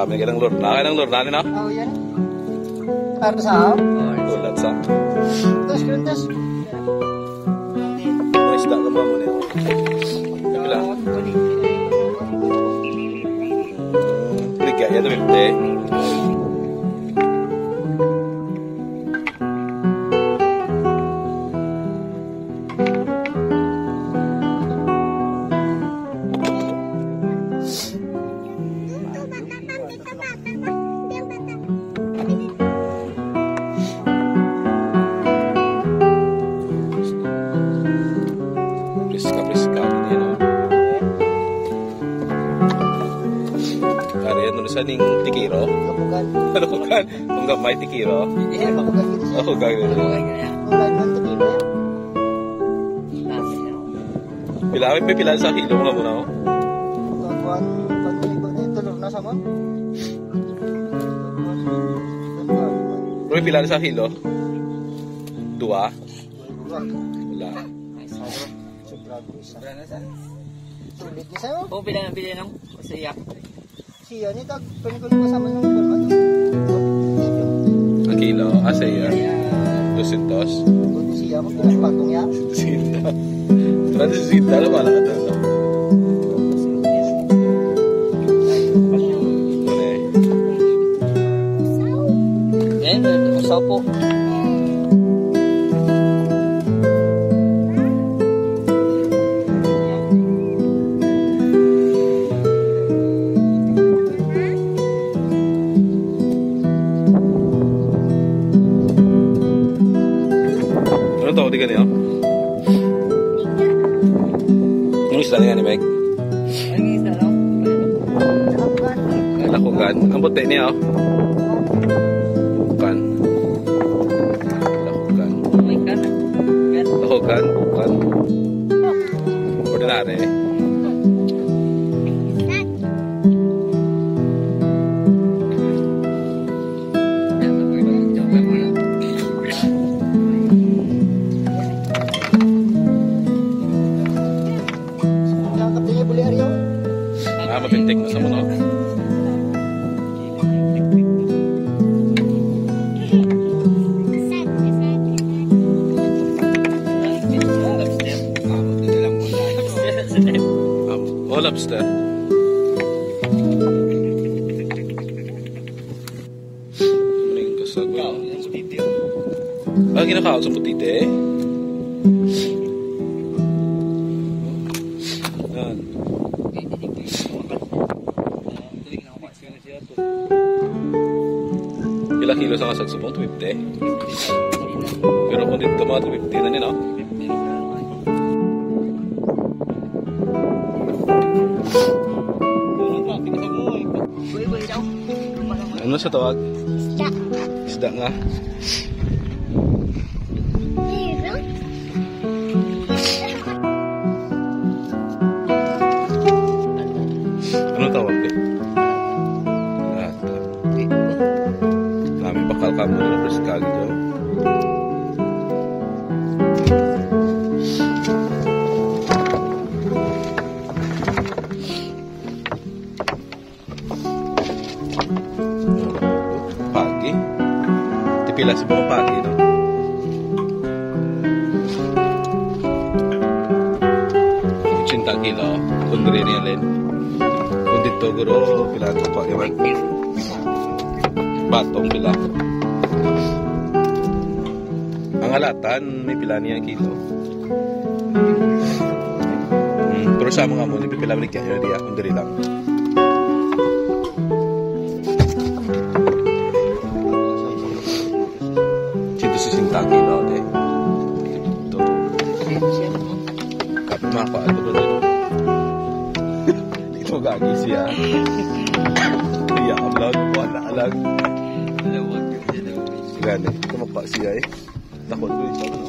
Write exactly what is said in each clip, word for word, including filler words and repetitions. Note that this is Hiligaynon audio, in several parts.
May ganang Lorna. Ganang Lorna, no? Oh, yan. Para sa ako? Ulat sa. Tapos, ganun, tapos. May isda ka ba mo niya? Pila? Pagka, yan, fifty. Priska, priska, gid, no? Kari, ano sa ning tikiro? Lukugan. Lukugan. Kung gamay, tikiro. Hindi, makugan gid siya. Makugan gid. Makugan gid. Makugan ang tikiro. Pila, may pila sa kilo, mga muna, oh. Kuan, kuan, kuan, eh, tulo na sa mon. Pero may pila sa kilo? Dua? Wala. Sobra ko isa. Sobra na sa. Sulit ni sa'yo. O, pila na, pila nung? Sa iya. Siya ni tag, pwede ko nung kasama nung, ano, Ang kilo, ah, sa iya. Dosyentos. Kung siya, kung pinagpatong niya. Sinta. Tara, si Sinta, alam, wala ka to. Ano eh? Eh, usaw po. Ano tawag di kaniya? Ano isda niya ni Meg? Ang isda lang. Lakugan. Ang puti niya, oh. Lakugan. Lakugan. Lakugan, bukan. Ordinary. Nakakapili, Bulyario. Ah, mapintik na sa manok. Oh, lobster. Maling kasagol. Ikaw, yung butiti, oh. Ah, ginakaon sa butiti, eh. Yan. Pila kilo sa kasagsubo? Two fifty. Pero kung dito, mga two fifty na nila. Ano sa tawag? Isda. Isda nga. Ano tawag, eh? Ato. Nami bakal ka mo na, pero sa kagid, oh. Pagi. Tipila sa mga pagi, no? Ochenta kilo. Kung diri niya, Len. Kung dito, guro, pila ito pa, iwan. Batong pila. Ang alatan, may pila niya kilo. Hmm, pero sa mga mo, ni pipila balik kaya diya, kung diri lang. Siyento sesenta kilo, te. Ito. Kapit mga pa, ano ba ito? Ito gagi siya. Iya, ang vlog, wala lang. Gani, ito magpa siya eh. Takot ko yung sa ano.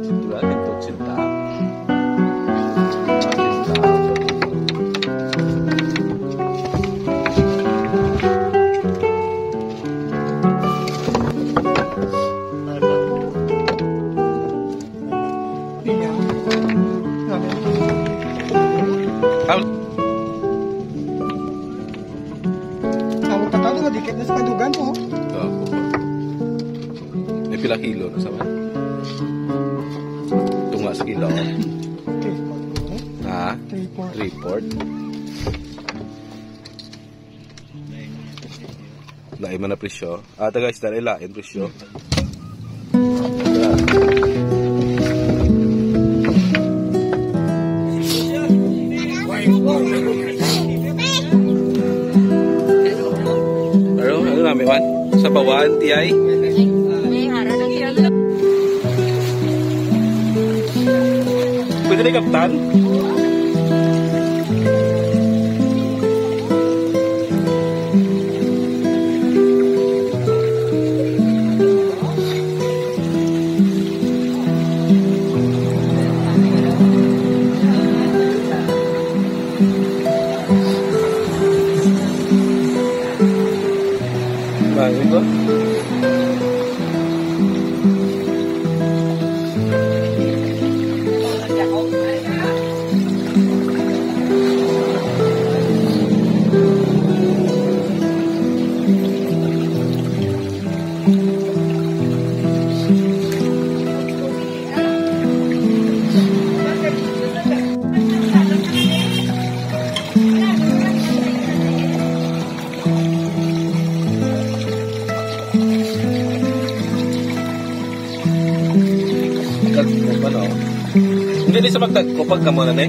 Sintura, ito, sinta. Sinta. Ang Padugan po. Ito ako po. May pila kilo na sa man? Tunga sa kilo. Three, four. Ha? Three, four. Three, four. Lain man na presyo. Ah, taga isda, lain presyo. Pero ano namin man? Sa bawan, tiyay? Pwede na ikaptan? Bago ito? Dagko pa, no? Hindi, di sa magdagko pag kamo na, ne?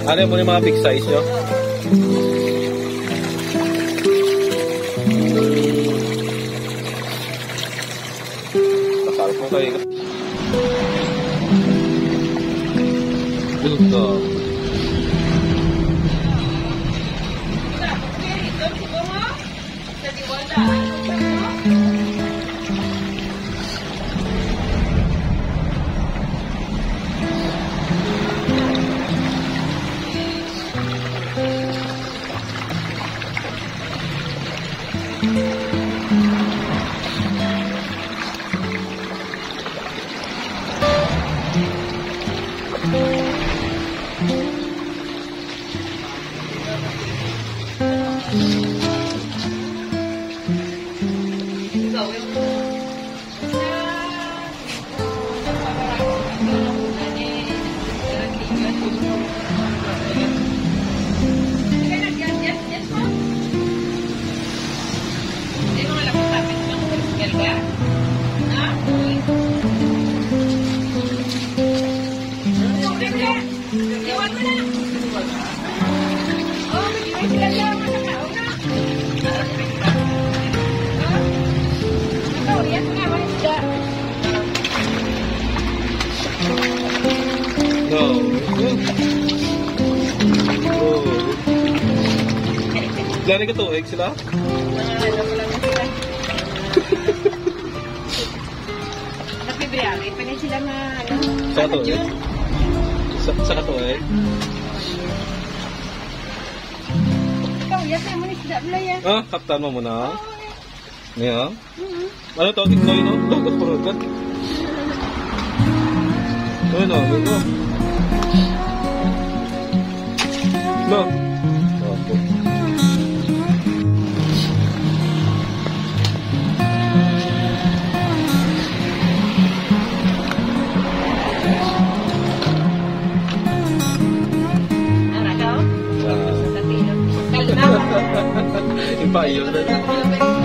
Ano mo yung mga big size nyo? Masal ko kayo. Dito. No. Oh. Gani ka tuig sila? Sa February, pwede sila nga, ano, Sa katuig? June. Sa, sa katuig? Ikaw, yata mo ni sila, Blaya. Ah, kaptan mo muna. Oo, eh. Niya? Mm-hmm. Ano to? Tikloy, no? Dagat pa, dagat. Ayun, oh, yun, oh. No. Opo. Ano daw? Ah. Sa tilo. Kalma. Ipayo na.